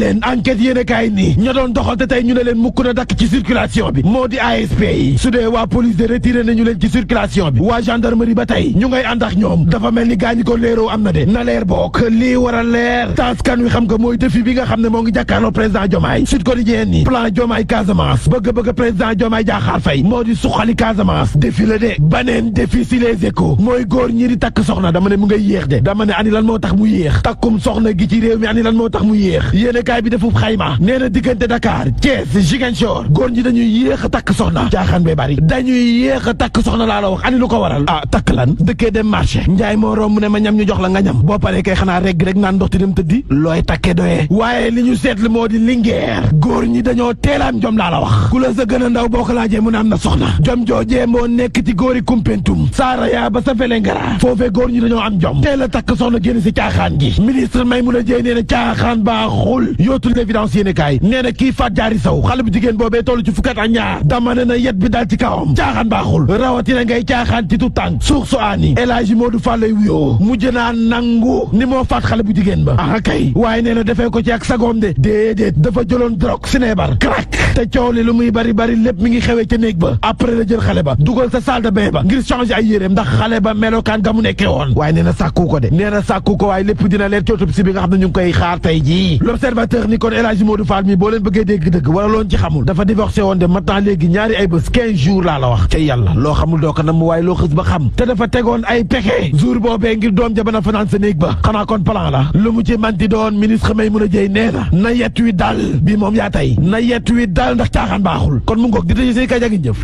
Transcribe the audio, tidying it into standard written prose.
leen enquête yéene kaay nii ña doon doxal te tey ñu ne leen mukk na dakk ci circulation bi moo di ASP yi su dee waa police de retiré nañu leen ci circulation bi waa gendarmerie ba tey ñu ngay ànd ak ñoom dafa mel ni gaañi ko léeroo am na de na leer bokk lii war a leer taskan wi xam nga mooy défi bi nga xam ne moo ngi jàkkaarloo président Diomaye Sud Quotidien ni plan Diomaye Casamance bëgg président Diomaye Diakhar Faye moo di suqali Casamance défi la de baneen défi si les échos mooy góor ñi di takk soxna dama ne mu ngay yéex de dama ne ani lan moo tax mu yéex takkum soxna gi ci réew mi ani lan moo tax mu yéex yéene kaay bi defub xayma nee na diggante Dakar Thiès Ziguinchor góor ñi dañuy yéex a takk soxna jaaxaan bee bari dañuy yéex a takk soxna laa la wax ani lu ko waral takk lan dëkkee dem marché njaay moo romb mu ne ma ñam ñu jox la nga ñam boo paree kay xanaa rek naan ndox ti dem tëddi looy takke doyee waaye li ñu seetlu moo di Linguère góor ñi dañoo teelaam jom laa la wax ku la sa gën a ndaw boo ko laajee mu ne am na soxna jom joojee moo nekk ci góori Kumpentum saara yaa ba sa Vélingara foofee góor ñi dañoo am jom teel a takk soxna génn si caaxaan gi ministre Maïmouna Dièye nee na caaxaan baaxul yootul l'évidence yéene kaay nee na kii Fatou Diary Sow xale bu jigéen boobee toll ci fukkat ak ñaar dama ne na yet bi dal ci kawam caaxaan baaxul rawatina ngay caaxaan ci tu tànk suux su aani El Hadji Modou Fall lay wuyoo mujj naa nangu ni moo faat xale bu jigéen ba kay waaye nee na defee ko ci ak sagoom de déedéet dafa jëloon drogue sineebar crack te coow li lu muy bari lépp mi ngi xewee ca néeg ba après la jël xale ba dugal sa salle de bain ba ngir changer ay yéreem ndax xale ba melokaan ga mu nekkee woon waaye nee na sàkku ko de nee na sàkku ko waaye lépp dina leer ci autopsie bi nga xam ne ñu ngi koy xaar tey jii l'observateur ni kon El Hadji Modou Fall mi boo leen bëggee dégg dëgg wala loon ci xamul dafa divorcé woon de maintenant léegi ñaari ay bés 15 jours laa la wax ca yàlla loo xamul doo ko nam waaye loo xës ba xam te dafa tegoon ay pexe jour boobee ngir doom ja bana fanaan sa néeg ba xanaa kon plan la lu mu ci manti doon ministre Maïmouna Dièye nee na yet wi dal bi moom yaa tey na yet wi dal ndax caaxaan baaxul kon mu ngoog di tëj say ka jagi jëf